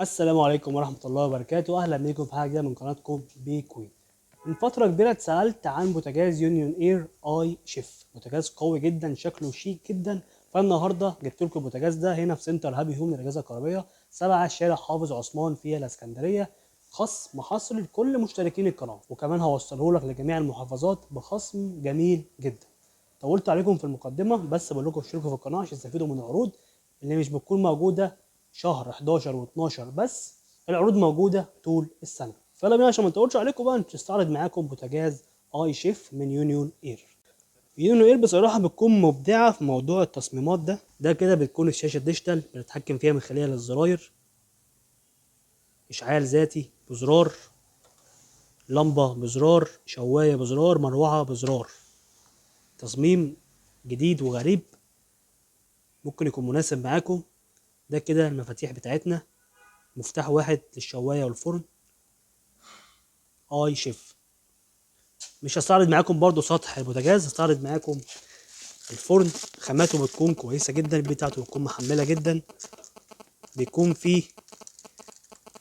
السلام عليكم ورحمة الله وبركاته. أهلا بيكم في حاجة جديدة من قناتكم بيكوين. من فترة كبيرة اتسألت عن بوتاجاز يونيون اير اي شيف، بوتاجاز قوي جدا شكله شيك جدا. فالنهارده جبت لكم البوتاجاز ده هنا في سنتر هابي هوم للأجهزة الكهربائية، 7 شارع حافظ عثمان في الإسكندرية. خصم حصري لكل مشتركين القناة، وكمان هوصله لك لجميع المحافظات بخصم جميل جدا. طولت عليكم في المقدمة، بس بقول لكم اشتركوا في القناة عشان تستفيدوا من العروض اللي مش بتكون موجودة شهر 11 و12 بس، العروض موجودة طول السنة. فيلا بينا عشان ما نطولش عليكم بقى نستعرض معاكم بوتاجاز اي شيف من يونيون اير. يونيون اير بصراحة بتكون مبدعة في موضوع التصميمات ده. ده كده بتكون الشاشة digital بنتحكم فيها من خلال الزراير، اشعال ذاتي بزرار، لمبة بزرار، شواية بزرار، مروحة بزرار. تصميم جديد وغريب ممكن يكون مناسب معاكم. ده كده المفاتيح بتاعتنا، مفتاح واحد للشواية والفرن. اي شيف. مش هستعرض معاكم برضو سطح البوتاجاز، هستعرض معاكم الفرن. خاماته بتكون كويسة جدا، بتاعته بتكون محملة جدا، بيكون فيه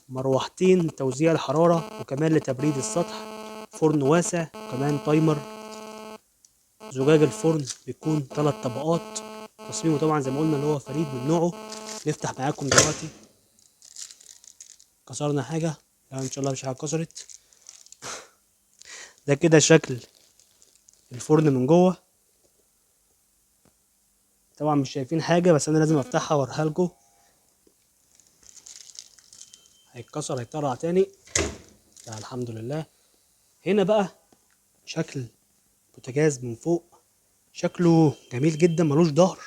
مروحتين توزيع الحرارة وكمان لتبريد السطح. فرن واسع وكمان timer. زجاج الفرن بيكون 3 طبقات. تصميمه طبعا زي ما قلنا اللي هو فريد من نوعه. نفتح معاكم دلوقتي. كسرنا حاجة؟ لا ان شاء الله مش حاجة اتكسرت. ده كده شكل الفرن من جوه. طبعا مش شايفين حاجة، بس انا لازم افتحها واوريها لكم. هيتكسر هيطلع تاني. لا الحمد لله. هنا بقى شكل بوتاجاز من فوق، شكله جميل جدا، ملوش ظهر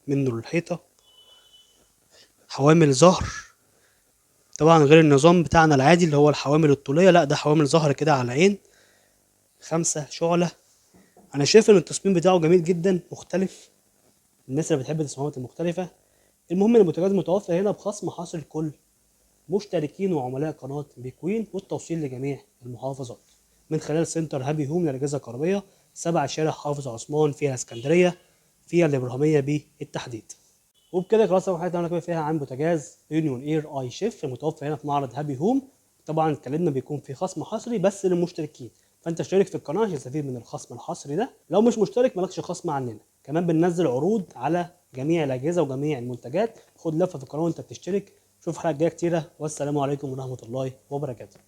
منه للحيطة، حوامل ظهر طبعا غير النظام بتاعنا العادي اللي هو الحوامل الطولية، لا ده حوامل ظهر كده على عين، 5 شعلة. انا شايف ان التصميم بتاعه جميل جدا مختلف، الناس اللي بتحب التصميمات المختلفة. المهم ان البوتاجاز متوفر هنا بخصم حاصل لكل مشتركين وعملاء قناة بيكوين، والتوصيل لجميع المحافظات من خلال سنتر هابي هوم للأجهزة الكهربائية، 7 شارع حافظ عثمان في الإسكندرية، في الإبراهيمية بالتحديد. وبكده خلاص أول حاجة هنتكلم فيها عن بوتاجاز يونيون اير اي شيف المتوفر هنا في معرض هابي هوم. طبعا اتكلمنا بيكون في خصم حصري بس للمشتركين، فانت اشترك في القناة عشان تستفيد من الخصم الحصري ده. لو مش مشترك مالكش خصم عننا. كمان بننزل عروض على جميع الأجهزة وجميع المنتجات. خد لفة في القناة وانت بتشترك. شوف حلقات جاية كتيرة، والسلام عليكم ورحمة الله وبركاته.